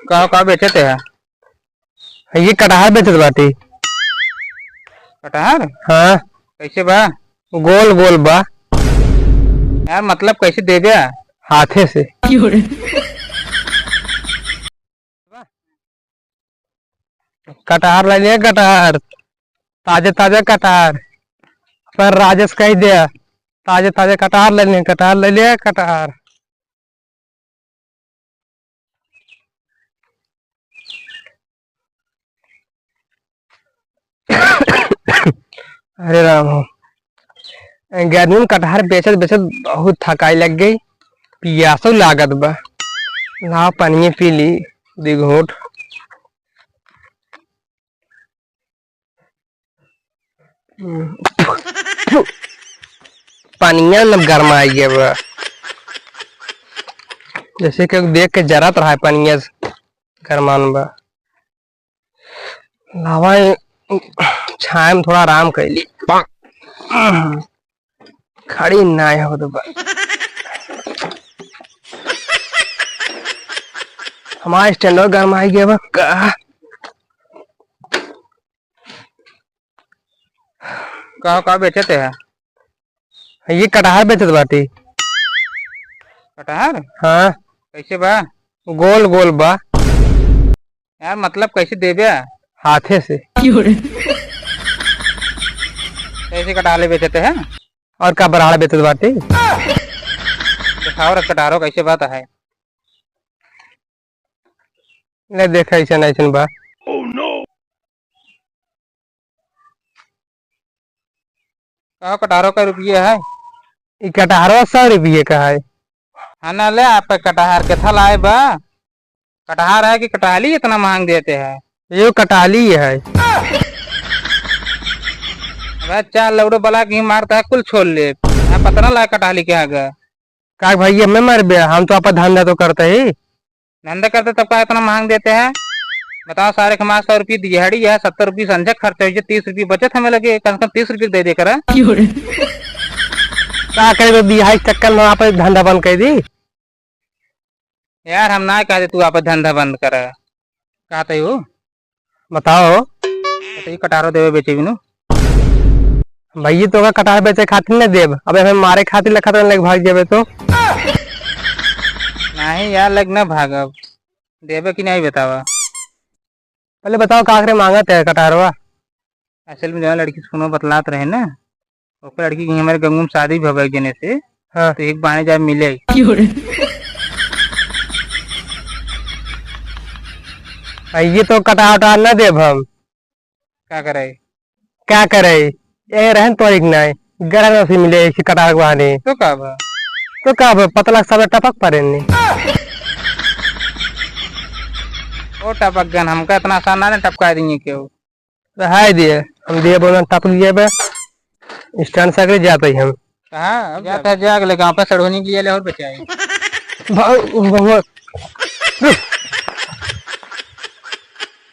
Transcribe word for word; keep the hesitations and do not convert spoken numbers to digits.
का, का बेचत है? ये कटहर बेचत बाटी। कटहर? हाँ। कैसे बा? गोल गोल बा। यार, मतलब, कैसे देबे? हाथे से। कटहर ले लिए, कटहर, ताजे ताजे कटहर। पर राजेश कह दिया, ताजे ताजे कटहर ले लिए, कटहर ले लिए, कटहर। अरे राम हो, गर्मी में कटहर बेचत बेचत बहुत थकाई लग गई, पियासो लागत बा। लाओ, पानिये पी ली, दो घूंट। हम्म। पनिया न गरमाई गया बा। जैसे कि देख के जरत रहा है पनिया से गरमान बा। लावा, छाया में थोड़ा आराम कैली। खड़ी नाय हो तो बा। हमारा स्टैंडो गरमाई गया बा का? का, का बेचत है? ये कटहर बेचत बाटी। कटहर? हाँ। कैसे बा? गोल गोल बा। यार, मतलब, कैसे देबे? हाथे से। कैसे कटहले बेचत है? और का बरहाड़ बेचत बाटी? दिखाओ रे कटहरो, कैसे बात है? ले देख, ऐसन ऐसन बा। का कटहरो का रुपये है? ई कटहरो सौ रुपये का है। हाँ ना, ले आप कटहर के था लाए बा। कटहर है कि कटहली इतना महंग देते हैं? यो कटहली है। अबे चार लौड़ो बला के ही मारता है, कुल छोड़ ले। यहाँ पता ना लगा कटहली के आगे। का भाई, हमें मारबे? हम तो आपका धंधा तो करते ही। धंधा करते तब का इतना महंग देते हैं? बताओ, सारे के मार सौ रुपये दिहाड़ी है, सत्तर रुपये संझा खर्चा हुई, तीस रुपये बचत हमें लगे, कम से कम तीस रुपये दे दे करा। का करे, तो दिहाड़ी चक्कर में आप धंधा बंद कर दी। यार, हम ना कहते तू आप धंधा बंद करा, कहते हो? बताओ। तो ये कटहरो देवे बेचे बिनु। भैया, तो का कटहर बेचे खातिर न देब, अब हमें मारे खातिर लखत लेके भाग जाबे तो। नहीं यार, लग न भागब, देबे कि नहीं बतावा। पहले बताओ, का करे मांगत है कटहरवा? असल में जौन लड़की से फोन बतलात रहे ना, ओकर लड़की की हमारे गंगू में शादी भवा एक जने से, हाँ। तो एक बहाने जाए मिले। क्यों रे? आ, ये तो कटहर उटहर ना देब हम। का करे? का करे? ए, रहन तो एक नाय। गरम से मिले इसी कटहर के बहाने। तो का बा? तो का बा? पतला सब टपक पड़े नी। ओ टपक गन, हमका इतना आसान ना टपका देंगे क्यों? रहाई दिए, हम दिए बोलन टपक गए बे। स्टैंड से अगले जाते ही हम। कहाँ? अब जाता है, जाग ले, गाँव पे सड़ोनी के लिए ले और बचाए। भाग, भाग।